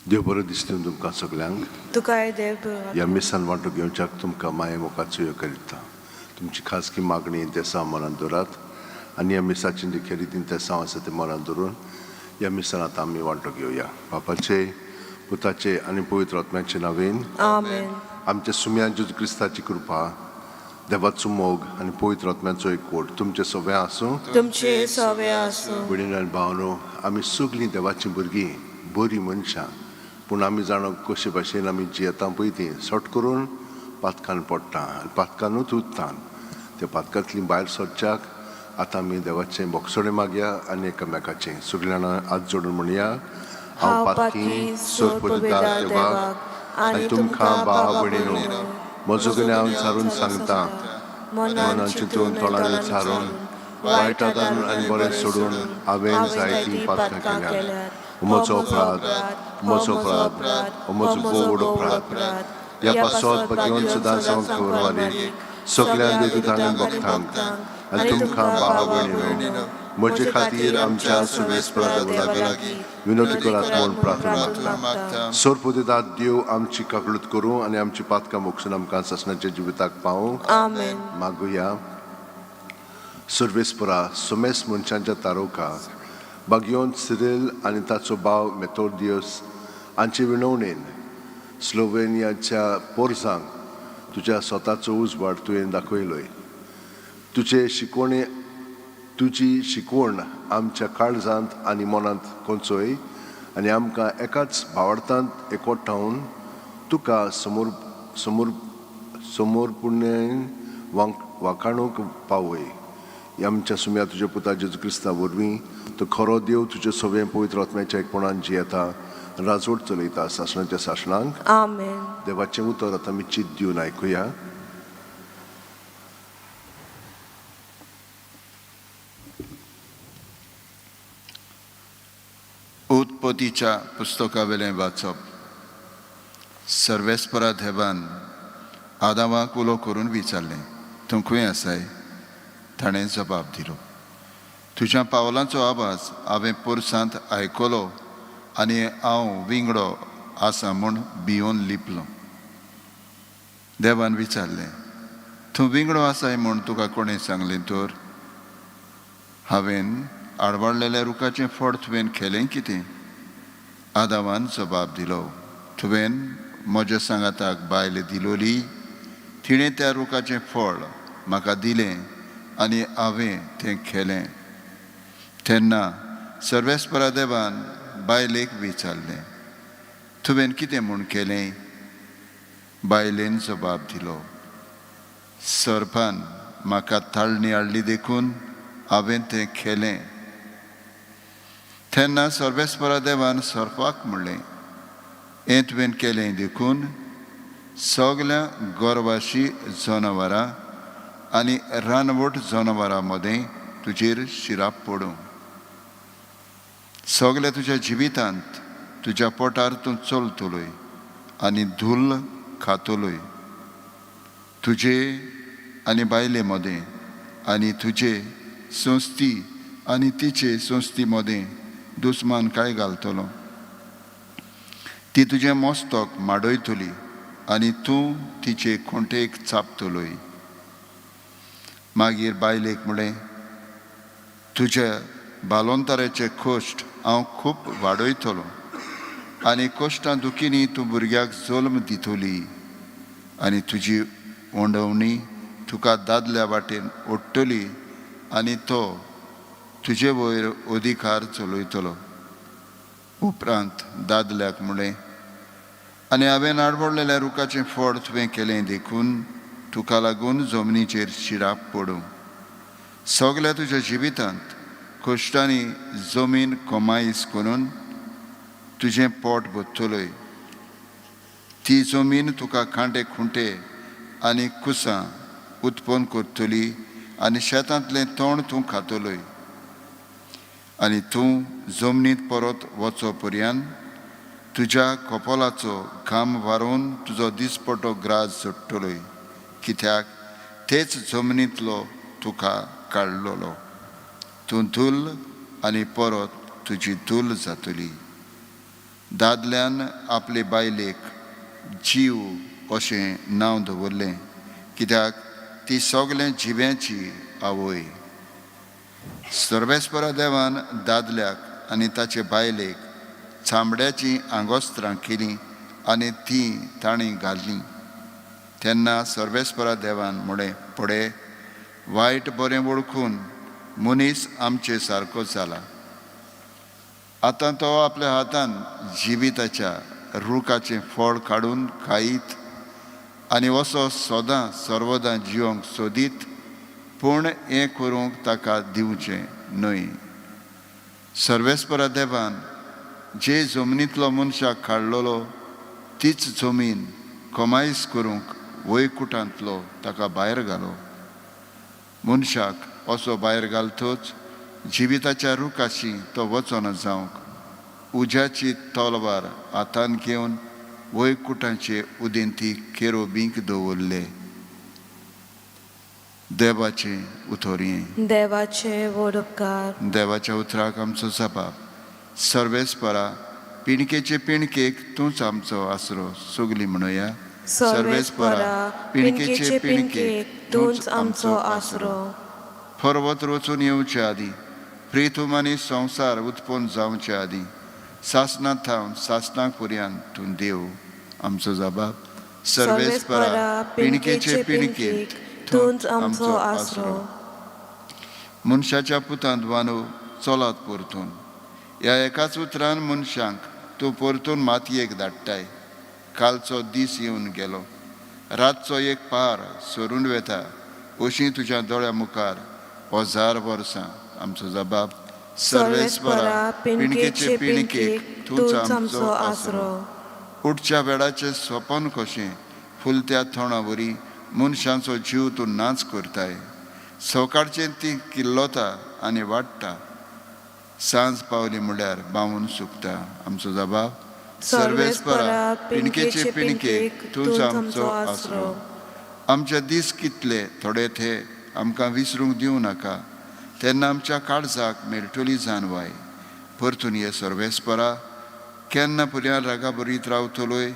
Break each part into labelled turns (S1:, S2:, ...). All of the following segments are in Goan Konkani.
S1: देव बरो दिसता तुमकां सगल्यांक.
S2: तुकाय देव बरो.
S1: ह्या मिसान वांटो घेवच्याक तुमकां माये मोखाचो यो करिता. तुमची खासगी मागणी तेसांव मनांत दवरात आनी ह्या मिसाची जी खेरीत तेसांव आसा तें मनांत दवरून ह्या मिसान आतां आमी वांटो घेवया. बापाचे, पुताचे आनी पवित्र आत्म्याचे नांवेन
S2: आमेन.
S1: आमच्या सुम्या जेजू क्रिस्ताची कृपा, देवाचो मोग आनी पवित्र आत्म्याचो एकवट तुमचे सगळें आसूं.
S2: तुमचे सवे आसूं.
S1: भयणीन आनी भावनो, आमी सगळीं देवाचीं भुरगीं, बरीं मनशां, पूण आमी जाणा कशे भाशेन आमी जियेता पळय ती सट करून पातकान पडटा आनी पातकानूच उरता. त्या पातकांतली भायर सरच्याक आतां आमी देवाचें बोगसणें मागया आनी एकामेकाचें. सगळीं जाणां हात जोडून म्हणया, हांव पातकी सोरपदिता देवाक आनी तुमकां भावा भयणीनो म्हजो गुन्यांव सारून सांगता. मनान चिंतून, तोंडान सारून, वायट आदारून आनी बरें सोडून हांवें जायतीं पातकां केल्यात. म्हजो अपराध, म्हजो अपराध, म्हजो भोव अपराध. ह्या पासत भगवंत सदां खबर वाली सगळ्या देवदूतांक भक्तांक आनी तुमकां भावा भयणीनो म्हजे खातीर आमच्या सुवेस्परा देवा लागीं विनवती करात म्हूण प्रार्थना मागता. सोरपुदेदात देव आमची काकळूत करूं आनी आमची पातकां मोक्षून आमकां सासणाच्या जिविताक पावूं.
S2: आमेन.
S1: मागुया. सर्वेस्परा, सोमेस मनशांच्या तारोका बागयोन सिरील आनी ताचो भाव मेथोडियस हांचे विनवणेन स्लोवेनियाच्या पोरसांक तुज्या स्वताचो उजवाड तुवें दाखयलोय. तुजे शिकवणे तुजी शिकवण आमच्या काळजांत आनी मनांत कोंचोय आनी आमकां एकाच भावार्थांत एकवटावन तुका समोर समोर समोर पुण्यान वांकाणूक पावय. आमच्या सुम्या तुज्या पुता जेजू क्रिस्ता वरवीं, तो खरो देव, तुजे सगळें पवित्र आत्म्याच्या एकपणान जियेता, राजवट चलयता सासणाच्या सासणांक.
S2: आमेन.
S1: देवाचें उतर आतां आमी चित दिवन आयकुया.
S3: उत्पत्तीच्या पुस्तकावेलें वाचप. सर्वेस्परा देवान आदावाक उलो करून विचारलें, तूं खंय आसाय? ताणें जबाब दिलो, तुज्या पावलांचो आवाज हांवें पोरसांत आयकलो आनी हांव विंगडो आसा म्हूण भियोन लिपलो. देवान विचारलें, तूं विंगडो आसाय म्हूण तुका कोणें सांगलें तर? हांवें आडवाडलेल्या रुखाचें फळ तुवें खेलें कितें? आदावान जबाब दिलो, तुवें म्हज्या सांगाताक बायल दिलोली, तिणें त्या रुखाचें फळ म्हाका दिलें आनी हांवें तें खेलें. तेन्ना सर्वेस्परा देवान बायलेक विचारलें, तुवें कितें म्हूण केलें? बायलेन जबाब दिलो, सर्पान म्हाका ताळणी हाडली देखून हांवें तें खेलें. तेन्ना सर्वेस्परा देवान सर्पाक म्हणलें, हें तुवें केलें देखून सगल्या गोरवाशी जनावरां आनी रानवट जनावरां मदें तुजेर शिराप पडूं. सगल्या तुज्या जिवितांत तुज्या पोटार तूं चलतलोय आनी धुल्ल खातलोय. तुजे आनी बायले मदें आनी तुजे संस्थी आनी तिचे संस्थी मदें दुस्मान काय घालतलो. ती तुजें मस्तक माडयतली आनी तूं तिचे खोंटेक चापतलोय. मागीर बायलेक म्हणलें, तुज्या बालोंताराचे कश्ट हांव खूब वाडयतलो आनी कश्टां दुखींनी तूं भुरग्याक जल्म दितली आनी तुजी ओंडवणी तुका दादल्या वाटेन ओडटली आनी तो तुजे वयर अधिकार चलयतलो. उपरांत दादल्याक म्हणलें, आनी हांवें आडवडलेल्या रुखाचें फळ तुवें केलें देखून तुका लागून जमनीचेर शिराप पडूं. सगल्या तुज्या जिवितांत कश्टांनी जमीन कमाईस करून तुजें पोट भरतलोय. ती जमीन तुका कांटे खुंटे आनी कुसां उत्पन्न करतली आनी शेतांतलें तण तूं खातलोय. आनी तूं जमनींत परत वचो पर्यंत तुज्या कपोलाचो घाम वारोवन तुजो दिसपटो ग्रास जोडटलोय, कित्याक तेच जमनींतलो तुका काडलेलो. तूं धुल्ल आनी परत तुजी धुल्ल जातली. दादल्यान आपले बायलेक जीव अशें नांव दवरलें, कित्याक ती सगळें जिव्यांची आवय. सर्वेस्परा देवान दादल्याक आनी ताचे बायलेक चामड्याचीं आंगोस्त्रां केलीं आनी तीं तांणी घालीं. तेन्ना सर्वेस्परा देवान म्हळें, पळय, वायट बरें वळखून मनीस आमचे सारको जाला. आतां तो आपल्या हातान जिविताच्या रुखाचें फळ काडून खायत आनी असो सदां सर्वदां जिवंक सोदीत, पूण हें करूंक ताका दिवचें न्हय. सर्वेस्परा देवान जे जमनींतलो मनशाक काडलेलो तीच जमीन कमाईस करूंक वैकुटांतलो ताका भायर घालो. मनशाक असो भायर घालतच जिविताच्या रुखाशी तो वचना जावंक उज्याची तलवार हातान घेवन वैकुटांचे उदेंती केरोबींक दवरले. देवाचें उतरयें.
S2: देवाचे व्हड उपकार.
S3: देवाच्या उतराक आमचो जबाब. सर्वेस्परा, पिणकेचे पिणकेक तूंच आमचो आसरो. सगलीं म्हणुया.
S2: सर्वेस्परा, पिणकेचे पिणकेक तूंच आमचो आसरो.
S3: पर्वत रचून येवचे आदीं, प्रिथूम आनी संवसार उत्पन्न जावचे आदीं, सासणां थावन सासणां पर्यंत तूं देव. आमचो जबाब.
S2: सर्वेस्परा, पिणकेचे पिणकेक तूंच आमचो आसरो.
S3: मनशाच्या पुतांत वानो चलात परतून. ह्या एकाच उतरान मनशांक तूं परतून मातयेक धाडटाय. कालचो दीस येवन गेलो, रातचो एक पार सरून वेता, अशीं तुज्या दोळ्या मुखार हजार वर्सां. आमचो जबाब.
S2: सर्वेस्परा, पिणकेचे पिणकेक तूंच आमचो आसरो.
S3: उठच्या वेळाचें सपन कशें फुलत्या तोंडा वरी मनशांचो जीव तूं नाच करताय. सकाळचें ती किल्लता आनी वाडटा, सांज पावली म्हणल्यार बावून सुकता. आमचो जबाब.
S2: सर्वेस्परा, पिणकेचे पिणकेक तूंच आमचो आसरो.
S3: आमचे दीस कितले थोडे ते आमकां विसरूंक दिवं नाका, तेन्ना आमच्या काळजाक मेळटली जानवाय. परतून ये सर्वेस्परा, केन्ना पर्यान रागा बरीत रावतलोय?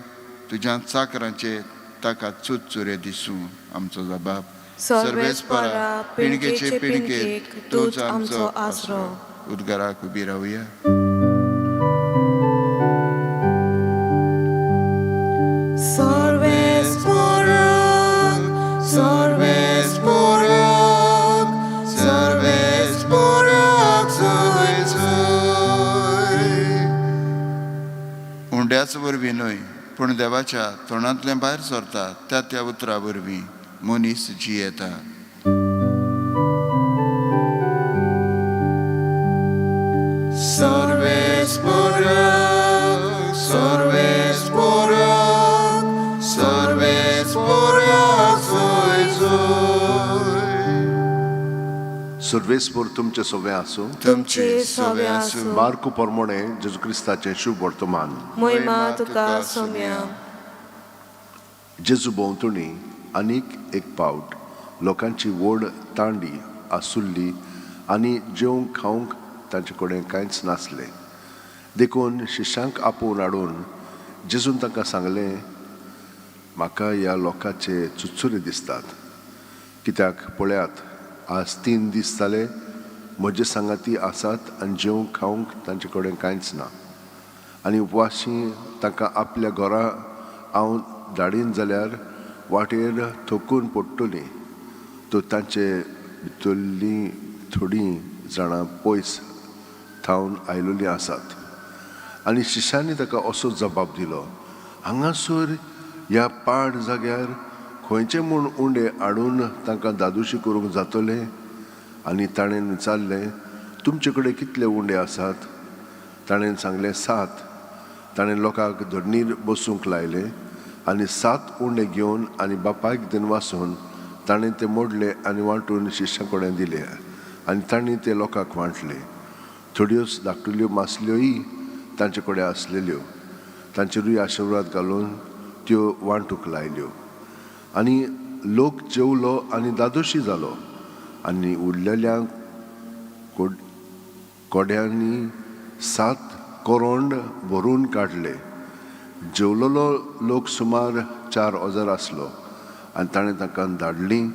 S3: तुज्या चाकरांचे ताका चुरचुरे दिसूं. आमचो जबाब.
S2: सर्वेस्परा, पिणकेचे पिणकेक तूंच आमचो आसरो.
S3: उद्गाराक उबी रावया.
S2: सर्वेस्परा, सर्वेस्परा,
S3: सर्वेस्पराक सोय सोय. उंड्याच वरवीं न्हय, पूण देवाच्या तोंडांतल्यान भायर सरता त्या त्या उतरा वरवीं मनीस जियेता. सर्वेस्पराक, सर्वेस्पराक, सर्वेस्पराक सोय सोय.
S1: सर्वेस्पर तुमचे सोवे आसूं.
S2: तुमचे सवे आसूं.
S1: मार्कू पोरमोणे जेजू क्रिस्ताचें शुभ वर्तमान.
S2: मोहिमा तुका सोम्या.
S1: जेजू भोंवतणी आनीक एक पावट लोकांची व्हड तांडी आसुल्ली आनी जेवंक खावंक तांचे कडेन कांयच नासलें. देखून शिश्यांक आपोवन हाडून जेजून तांकां सांगलें, म्हाका ह्या लोकांचे चुरचुरे दिसतात, कित्याक पळयात, आज 3 दीस जाले म्हजे सांगाती आसात आनी जेवंक खावंक तांचे कडेन कांयच ना. आनी उपवाशी तांकां आपल्या घरा हांव धाडीन जाल्यार वाटेर थकून पडटलीं. तर तांचे भितरलीं थोडीं जाणां पयस थावन आयलेलीं आसात. आनी शिश्यांनी ताका असो जबाब दिलो, हांगासर ह्या पाड जाग्यार खंयचे म्हूण उंडे हाडून तांकां दादोशी करूंक जातले? आनी ताणें विचारलें, तुमचे कडेन कितले उंडे आसात? ताणें सांगलें, 7. ताणें लोकांक धरणीर बसूंक लायलें आनी 7 उंडे घेवन आनी बापायक दिनवासून ताणें ते मोडले आनी वांटून शिश्यां कडेन दिले आनी तांणी ते लोकांक वांटले. थोड्योच धाकटुल्यो मासल्योय तांचे कडेन आसलेल्यो, तांचेरूय आशिर्वाद घालून त्यो वांटूंक लायल्यो. आनी लोक जेवलो आनी दादोशी जालो आनी उरलेल्या कोड्यांनी 7 कोरोंड भरून काडले. जेवलेलो लोक सुमार 4000 आसलो आनी ताणें तांकां धाडलीं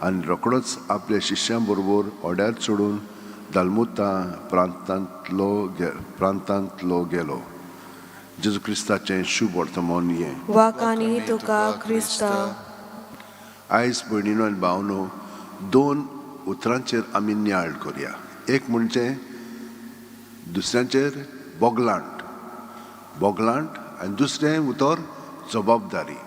S1: आनी रोकडोच आपल्या शिश्यां बरोबर ओड्यार चडून दालमुता प्रांतांतलो गेलो. जेजू क्रिस्ताचें शुभ वर्तमान हें.
S2: वाखाणी तुका क्रिस्ता.
S1: आयज भयणीनो आनी भावनो, दोन उतरांचेर आमी नियाळ करया. एक म्हणजे दुसऱ्यांचेर बोगलांट, बोगलांट, आनी दुसरें उतर जबाबदारी.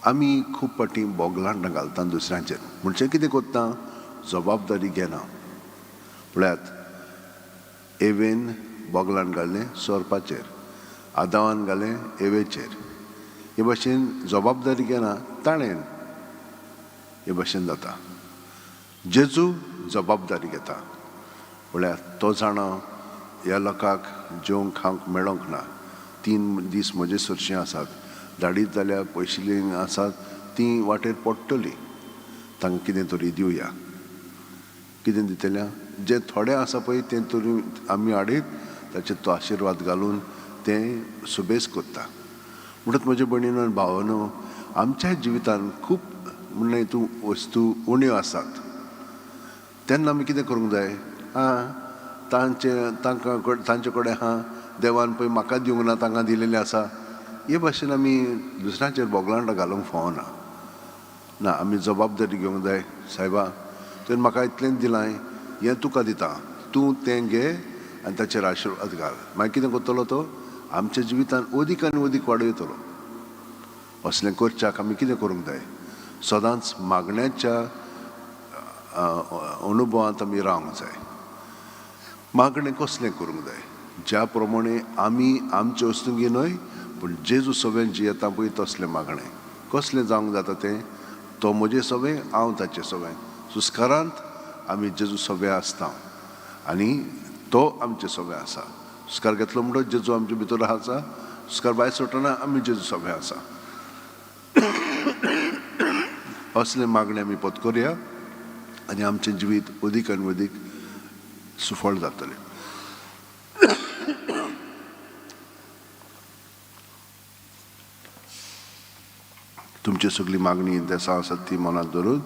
S1: आमी खूब फावटी बोगलांटां घालता दुसऱ्यांचेर, म्हणजे कितें करता, जबाबदारी घेना. पळयात, एवेन बोगलांट घालें सोरपाचेर, आदावान घालें एवेचेर. हे भाशेन जबाबदारी घेना ताणें, हे भाशेन जाता. जेजू जबाबदारी घेता. म्हळ्यार तो जाणा ह्या लोकांक जेवंक खावंक मेळोंक ना, 3 दीस म्हजे सरशीं आसात, धाडीत जाल्यार पयशिल्लीं आसात तीं वाटेर पडटलीं, तांकां कितें तरी दिवया. कितें दितल्या, जें थोडें आसा पळय तें तरी आमी हाडीत ताचेर तो आशिर्वाद घालून तें सुबेज करता. म्हणटच म्हज्या भयणीनो आनी भावानो, आमच्या जिवितान खूब म्हणलें तूं वस्तू उण्यो आसात, तेन्ना आमी कितें करूंक जाय? आं, तांकां तांचे कडेन आहा, देवान पळय म्हाका दिवंक ना, तांकां दिलेलें आसा. हे भाशेन आमी दुसऱ्यांचेर बोगलांटां घालूंक फावना. ना, आमी जबाबदारी घेवंक जाय. सायबा, तुवें म्हाका इतलेंच दिलां, हें तुका दिता, तूं तें घे आनी ताचेर आशिर्वाद घाल. मागीर कितें करतलो तो आमच्या जिवितान अदीक आनी अदीक वाडयतलो. असलें करच्याक आमी कितें करूंक जाय? सदांच मागण्याच्या अनुभवांत आमी रावंक जाय. मागणें कसलें करूंक जाय? ज्या प्रमाणे आमी आमचे वस्तुंगी न्हय, पूण जेजू सगळें जियेता पळय तसलें मागणें. कसलें जावंक जाता तें? तो म्हजें सगळें, हांव ताचें सगळें. सुस्कारांत आमी जेजू सगळें आसता आनी तो आमचें सगळें आसा. सुस्कार घेतलो म्हणटच जेजू आमचे भितर आसा, सुस्कार भायर सोडटना आमी जेजू सगळें आसा. असलें मागणें आमी पत करया आनी आमचें जिवीत अदीक आनी अदीक सुफळ जातलें. तुमची सगळी मागणी देसां आसात ती मनांत धरून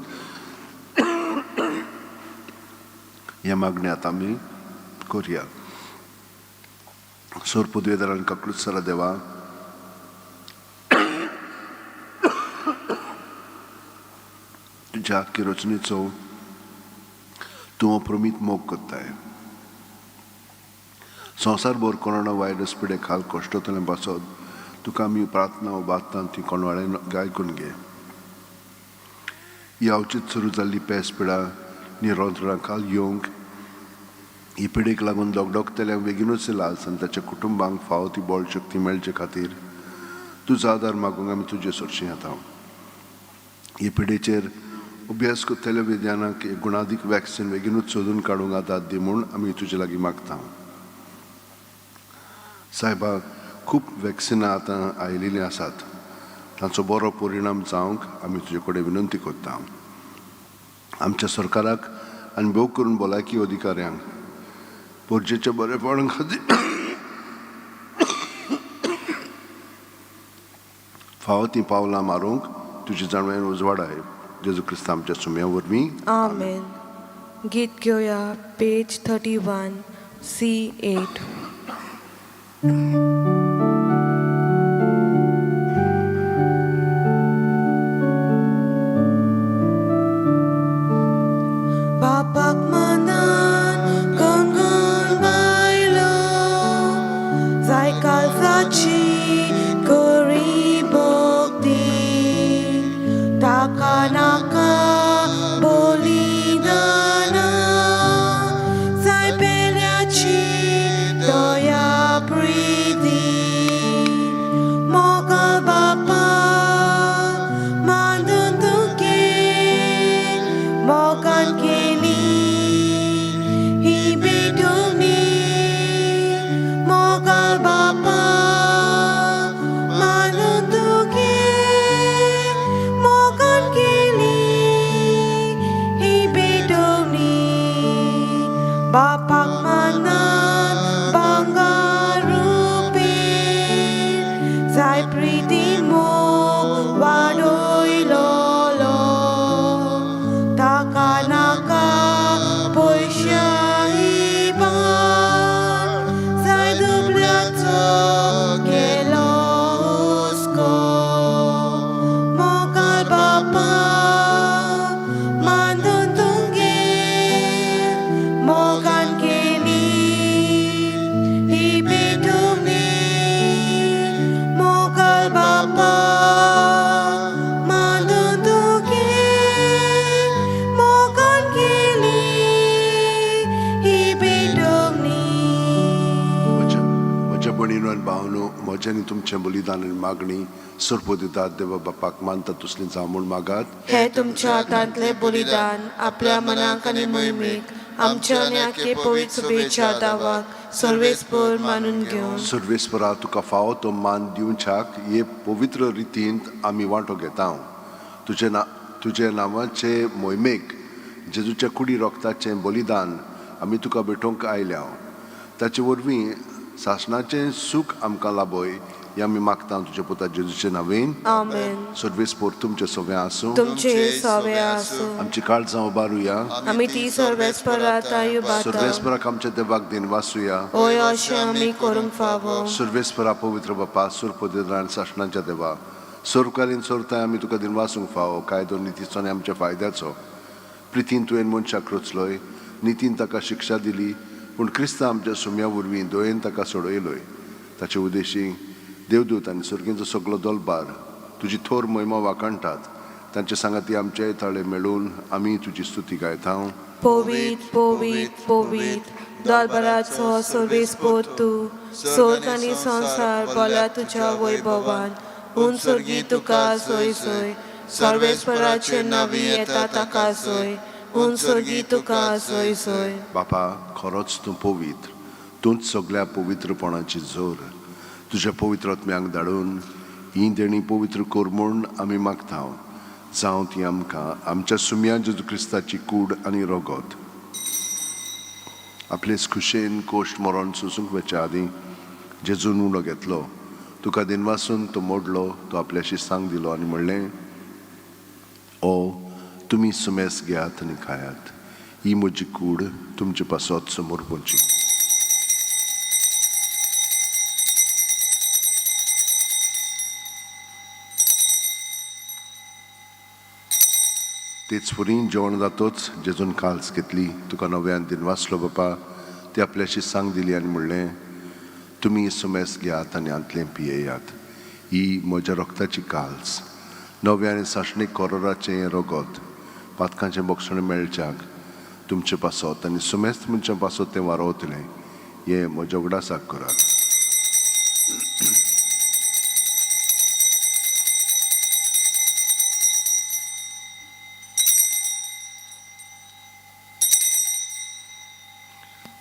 S1: ह्या मागणी आतां आमी करया. सोर पदवेदारान काकलूत सरा देवा, तुज्या आख्खी रचणेचो तूं अप्रमीत मोग करताय. संवसारभर कोरोना व्हायरस पिडे खाल कश्टतलें पासत तुका आमी प्रार्थना उबारता, ती कोणवाळें आयकून घे. ही अवचीत सुरू जाल्ली पेस पिडा निरोंतरा खाल येवंक ही पिडेक लागून दगदगतल्यांक बेगीनूच लाज आनी ताच्या कुटुंबांक फावो ती बळ शक्ती मेळचे खातीर तुजो आदार मागूंक आमी तुजे सरशीं येता. हे पिडेचेर अभ्यास करतल्या विज्ञानाक एक गुणादीक वॅक्सिन बेगीनूच सोदून काडूंक आदार दी म्हूण आमी तुजे लागीं मागता. सायबा, खूब वॅक्सिनां आतां आयिल्लीं आसात, तांचो बरो परिणाम जावंक आमी तुजे कडेन विनंती करता. आमच्या सरकाराक आनी भोव करून भलायकी अधिकाऱ्यांक परजेच्या बरेपणा खातीर फावो तीं पावलां मारूंक तुजी जाणवायेन उजवाड आहे. जेजू क्रिस्ता आमच्या सुम्या वरवीं.
S2: आमेन. गीत घेवया पेज 31 C8. बापाक मनान गणगण बायलो जाय काळजाची करी भक्ती, ताका नाका बलिदाना जाय पेल्याची दया प्रिती. मोगाळ बापा मानून तुगे मोगान केली ही भेटवणी, मोगाळ बापा मानून तुगे मोगान केली ही भेटवणी. बापाक मानान बांगल
S1: भयणीनो आनी भावनो, म्हजें आनी तुमचें बलिदान आनी मागणी सरपो दितात देवा बापाक मानता तसली जावं म्हूण मागात.
S2: हे तुमच्या हातांतले बलिदान आपल्या मनाक आनी मोहिमेक आमच्या आनी आखे पवित्र सभेच्या दावाक सर्वेस्पर मानून घेवन.
S1: सर्वेस्परा, तुका फावो तो मान दिवच्याक हे पवित्र रितींत आमी वांटो घेता. तुजे ना तुजे नांवाचे मोहिमेक जेजूच्या कुडी रोगताचें बलिदान आमी तुका भेटोवंक आयल्या. ताचे वरवीं सासणाचें सूख आमकां लाभय हें आमी मागता तुज्या पुता जेजूचे नांवेन.
S2: आमेन.
S1: सर्वेस्पर तुमचें सगळें आसूं.
S2: तुमचे सवे आसूं.
S1: आमची काळजां उबारुया.
S2: आमी ती सर्वेस्परा उबारता.
S1: सर्वेस्पराक आमच्या देवाक दिनवासुया.
S2: होय, अशें आमी करूंक फावो.
S1: सर्वेस्परा, पवित्र बापा, सुरपदेरा आनी सासणाच्या देवा, सोरकालीन सोरताय आमी तुका दिनवासूंक फावो. कायदो नितीचो आनी आमच्या फायद्याचो. प्रितीन तुवें मनशाक रचलोय, नितीन ताका शिक्षा दिली, पूण क्रिस्ता आमच्या सुम्या वरवीं दयेन ताका सोडयलोय. ताचे उद्देशी देवदूत आनी सर्गींचो सगलो दलबार तुजी थोर महिमा वाखाणटात. तांचे सांगाती आमचे ताळे मेळून आमी तुजी स्तुती गायता.
S2: पवित्र, पवित्र, पवित्र, दरबाराचो सर्वेस्पर तूं. स्वर्ग आनी संवसार भरल्या तुज्या वैभवान. हून स्वर्गी तुका सोय सोय. सर्वेस्पराचे नांवी येता ताका सोय. हून स्वर्गी तुका सोय सोय.
S1: बापा, खरोच तूं पवित्र, तूंच सगल्या पवित्रपणाची जोर. तुज्या पवित्र आत्म्यांक धाडून ही देणी पवित्र कर म्हूण आमी मागता. जावं ती आमकां आमच्या सुम्या जेजू क्रिस्ताची कूड आनी रगत. आपलेच खुशेन कोश्ट मरण सोसूंक वचच्या आदीं जेजून उणो घेतलो, तुका दिनवासून तो मोडलो, तो आपल्याशी सांग दिलो आनी म्हणलें, ओ तुमी सुमेस घेयात आनी खायात. ही म्हजी कूड तुमचे पासत समोर पोवची. तेच वरी जेवण जातोच जेजून काल्स घेतली, तुका नव्यान दिनवासलो बापा, ती आपल्याशी सांग दिली आनी म्हणलें, तुमी सुमेस घेयात आनी हांतलें पियेयात. ही म्हज्या रक्ताची काल्स, नव्या आनी सासणीक कोरोराचें हें रगत. पातकांचें बक्षण मेळच्याक तुमचे पासत आनी सुमेस्त मनशां पासत तें वारोवतलें. हें म्हज्या उगडासाक करात.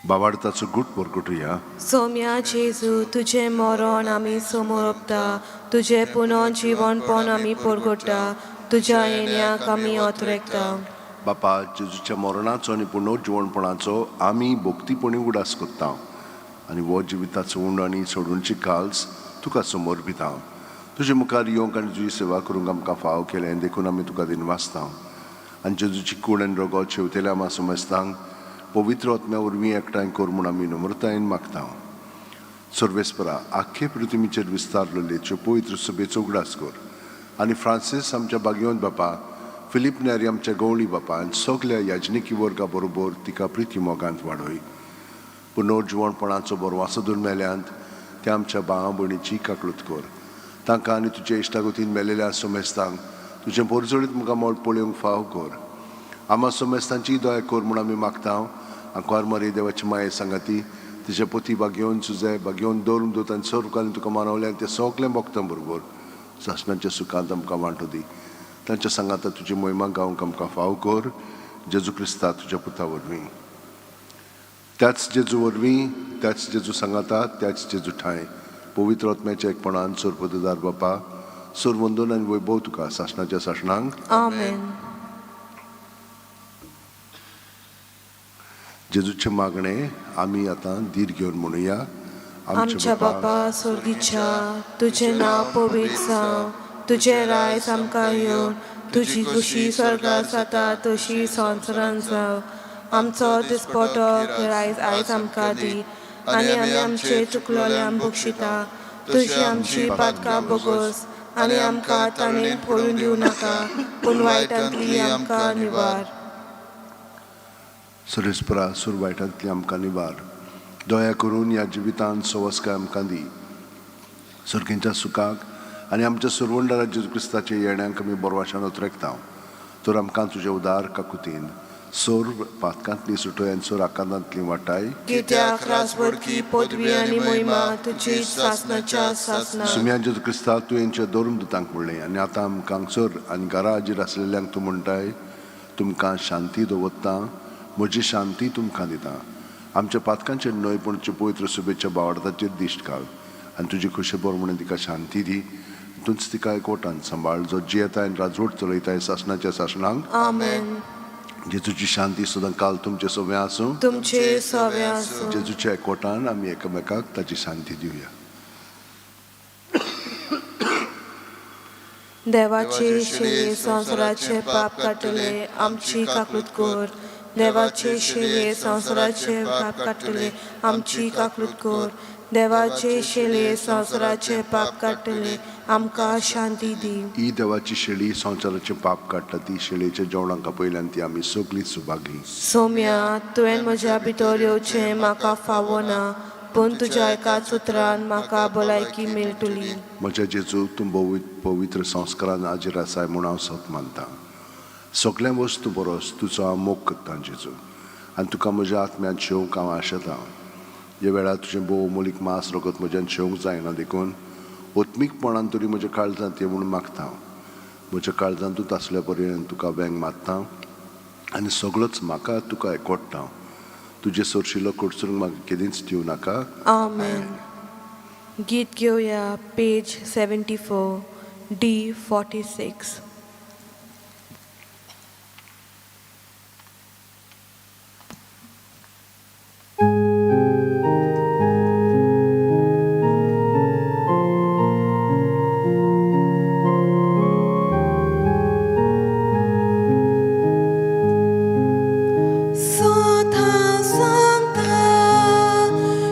S1: बाबाडताचो गूट परगटुया.
S2: सोम्या जेजू, तुजें मरण आमी समोर ओंपता, तुजें पुनः जिवनपण आमी परगट्टा, तुज्या येण्याक आमी अतरेकता.
S1: बापा, जेजूच्या मरणाचो आनी पुनर्जिवणपणाचो आमी भक्तीपणी उगडास करता आनी हो जिविताचो उंड आनी सोडूनची काल्स तुका समर्पिता. तुजे मुखार येवंक आनी तुजी सेवा करूंक आमकां फाव केलें देखून आमी तुका दिनवासता. आनी जेजूची कूड आनी रगत शेवतेल्या आमा समजतांक पवित्र आत्म्या वरवीं एकठांय कर म्हूण आमी नम्रतायेन मागता. सर्वेस्परा, आख्खे पृथ्वीचेर विस्तारलेले पवित्र सभेचो उगडास कर आनी फ्रांसीस आमच्या बागेवन बापा, फिलीप नेरी आमच्या गवळी बापा आनी सगल्या याजनिकी वर्गा बरोबर तिका प्रिती मोगांत वाडय. पुनर्जिवणपणाचो बरो दोन मेल्यांत त्या आमच्या भावा भयणीची काकळूत कर. तांकां आनी तुज्या इश्टागतीन मेलेल्या समेस्तांक तुजें पोरजळीत मुखार मोड पळोवंक फाव कर. आमा समेस्तांची दया कर म्हूण आमी मागता. आंकवार मरे देवाची माये सांगाती तिचे पोती बागेवन सुजाय बागेवन दवरून दोत आनी सर्व तुका मानवल्या ते सगळें भोगता बरोबर सासणाच्या सुखांत आमकां वांटो दी. तांच्या सांगाता तुजी मोहिमा गावंक आमकां फाव कर, जेजू क्रिस्ता तुज्या पुता वरवीं. त्याच जेजू वरवीं, त्याच जेजू सांगाता, त्याच जेजू ठांय, पवित्र आत्म्याच्या एकपणान, सोरपददार बापा, सोरवंदन आनी वैभव तुका सासणाच्या सासणांक.
S2: आमेन.
S1: जेजूचे मागणे आमी आतां धीर घेवन म्हणुया.
S2: आमच्या बापा स्वर्गीच्या, तुजें नांव पवित्र जावं, तुजें रायज आमकां येवन, तुजी खुशी स्वर्गार जाता तशी संवसारांत जावं. आमचो दिसपटो रायज आयज आमकां दी आनी आमी आमचे चुकलोल्यांक बक्षिता तशी आमची पातकां बोगस आनी आमकां ताणें पडून दिवं नाका, पूण वायटांतली आमकां निवार.
S1: सुरेशपरा, सूर वायटांतली आमकां निवार. दया करून ह्या जिवितांत सवस्काय आमकां दी. सर्गींच्या सुखाक आनी आमच्या सुरवंडारा जेजू क्रिस्ताच्या येण्याक आमी बोरवाशान उतरेकता. तर आमकां तुजे उदार काकुतीन सोर पातकांतली सुटय आनी सोर आकांतांतली वाटाय.
S2: कित्याक राजवडकी पदवी आनी मोहिमा तुजी सासनाच्या सासना.
S1: सुम्या जेजू क्रिस्ता, तुवेंच्या दोरून दुतांक म्हणलें आनी आतां आमकां हांगसर आनी घरा हाजीर आसलेल्यांक तूं म्हणटाय, तुमकां शांती दवरता, म्हजी शांती तुमकां दिता. आमच्या पातकांचेर न्हय पूण तुज्या पवित्र सुबेच्या बावडताचेर दिश्ट घाल आनी तुजी खुशेबर म्हणून तिका शांती दी. तूंच तिका एकवटान सांबाळ, जो जियेता आनी राजवट चलयताय सासणाच्या सासणांक.
S2: आमेन.
S1: जेजूची शांती सदां काल तुमचे सगळें आसूं.
S2: तुमचे सवे आसूं.
S1: जेजूच्या एकवटान आमी एकामेकाक ताची शांती दिवया.
S2: देवाचे शिरे संवसाराचे पाप काडटले, आमची काकूत कर. देवाचे शिरे संवसाराचे पाप काडटले, आमची काकूत कर. देवाचे शिले संवसाराचे पाप काडटले, आमकां शांती दी.
S1: ही देवाची शेळी संवसाराचें पाप काडटा, ती शेळीच्या जेवणाक आपयल्यान ती आमी सगळीं सुभागी.
S2: सोम्या, तुवें म्हज्या भितर येवचें म्हाका फावो ना, पूण तुज्या एकाच उतरान म्हाका भलायकी मेळटली.
S1: म्हज्या जेजू, तूं भोव पवित्र संस्कारान हाजीर आसाय म्हूण हांव सत मानता. सगळ्या वस्तू बरोस तुजो हांव मोग करता जेजू, आनी तुका म्हज्या आत्म्यान शेवंक हांव आशेतां. ह्या वेळार तुजें भोव मोलीक मांस रगत म्हज्यान शेवंक जायना, देखून ओत्मीकपणान तरी म्हज्या काळजांत ये म्हूण मागता हांव. म्हज्या काळजांतूच आसल्या पर्यंत तुका वेंग मारता आनी सगळोच म्हाका तुका एकवटता. तुजें सोरशिलो कडसरूंक म्हाका केदींच दिवं नाका.
S2: आमेन. गीत घेवया पेज 74 D 46. Sota Santa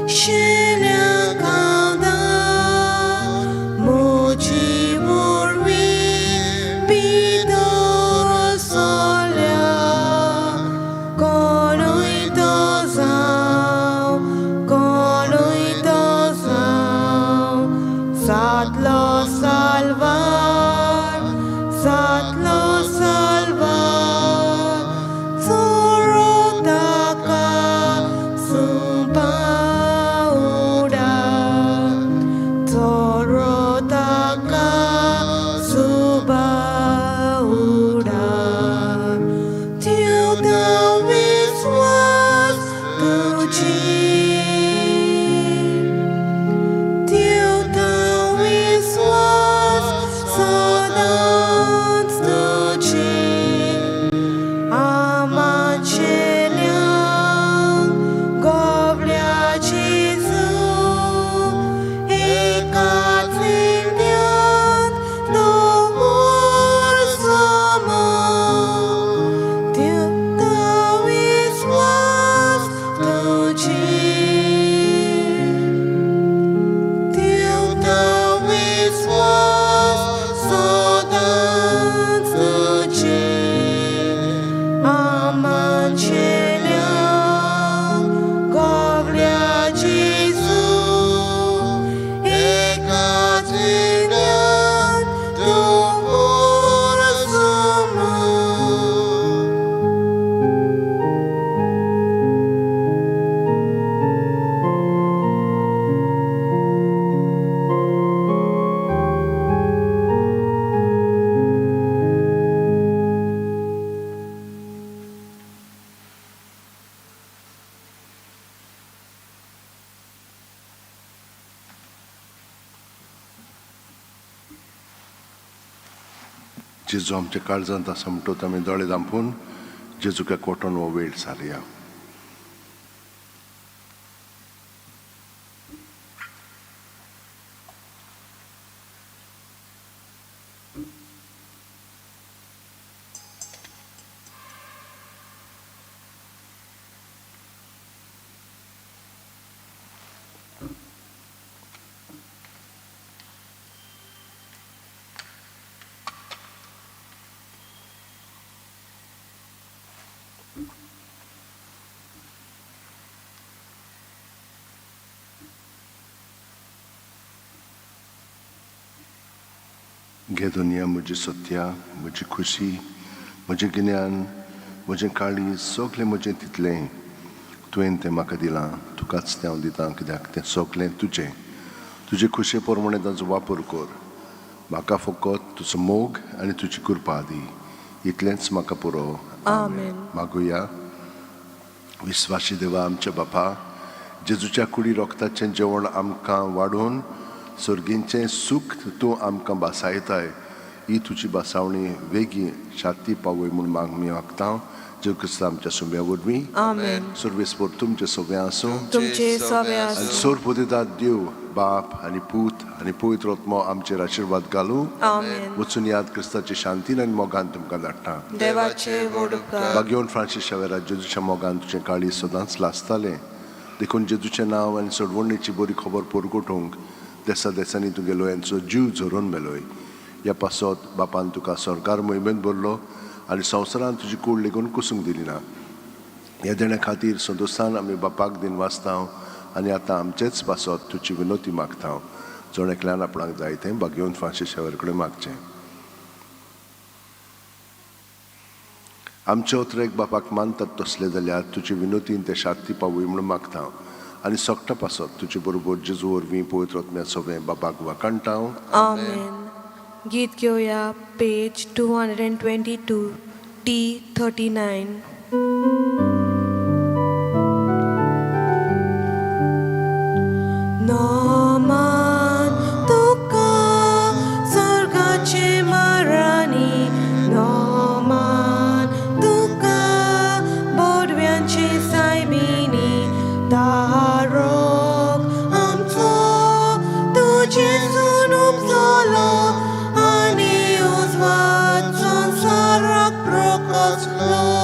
S2: Shenia Gauda Moji Murwi Bidor Solia Konuito Zao Konuito Zao Satlo Salvar Satlo Salvar Sorotaka Sumpauda Torotaka Subauda Till the was tuji Till the was sodans tuji Amaceliang Govlea Jesu Ekatindian Domor Sama Till the was tuji Till the was sodans tuji Amaceliang Govlea Jesu Ekatindian Domor Sama.
S1: जेजू आमच्या काळजांत आसा म्हणटोच आमी दोळे धांपून जेजूक एकवटून हो वेळ सारया. घे दुनिया म्हजी सत्या, म्हजी खुशी, म्हजें गिन्यान, म्हजें काळीज सगलें म्हजें तितलें तुवें तें म्हाका दिलां. तुकाच तें हांव दितां, कित्याक तें सगलें तुजें. तुजे खुशे प्रमाणे ताचो वापर कर. म्हाका फकत तुजो मोग आनी तुजी कृपा दी, इतलेंच म्हाका पुरो.
S2: आमेन.
S1: मागुया. विस्वाशी देवा, आमच्या बापा, जेजूच्या कुडी रोगताचें जेवण आमकां वाडोवन सर्गींचें सूख तूं आमकां भासायताय. ही तुजी भासावणी वेगीं शांती पावय म्हूण मागणी मागता, जेजू क्रिस्त आमच्या सुम्या वरवीं.
S2: आमेन.
S1: सर्वेस्पर तुमचें सगळें आसूं.
S2: तुमचे सवे
S1: आनी
S2: आसूं.
S1: सोरपुदितात देव बाप आनी पूत आनी पवित्र आत्मो आमचेर आशिर्वाद घालूं.
S2: आमेन.
S1: वचून याद, क्रिस्ताची शांतीन आनी मोगान तुमकां धाडटा.
S2: देवाचे व्हड उपकार.
S1: बागेवन फ्रांसीस शावेरा, जेजूच्या मोगान तुजें काळीज सदांच लासतालें. देखून जेजूचें नांव आनी सोडवणेची बरी खबर परगटूंक देसा देसांनी तुगेलो यांचो जीव झरोवन मेलोय. ह्या पासत बापान तुका सरकार मोहिमेंत भरलो आनी संवसारान तुजी कूड लेगून कुसूंक दिली ना. ह्या देण्या खातीर संतोशान आमी बापाक दिन वाचता आनी आतां आमचेच पासत तुजी विनोती मागता. जण एकल्यान आपणाक जाय तें बागेवन फ्रांसीस शावेर कडेन मागचें. आमचे उतरेक बापाक मानतात तसले जाल्यार तुजे विनोतीन ते शांती पावय म्हणून मागता आनी सोकटा पासत तुजे बरोबर जेजू वरवीं पवित्र आत्म्या सगळें बापाक वाखाणटा.
S2: आमेन. गीत घेवया पेज 222, T39. नमान तुका स्वर्गाचे माराणी, नमान तुका बोडव्यांचे सायबिणी, तारोक आमचो तुजेसून उपजलो आनी उजवाड संवसाराक प्रकाशलो.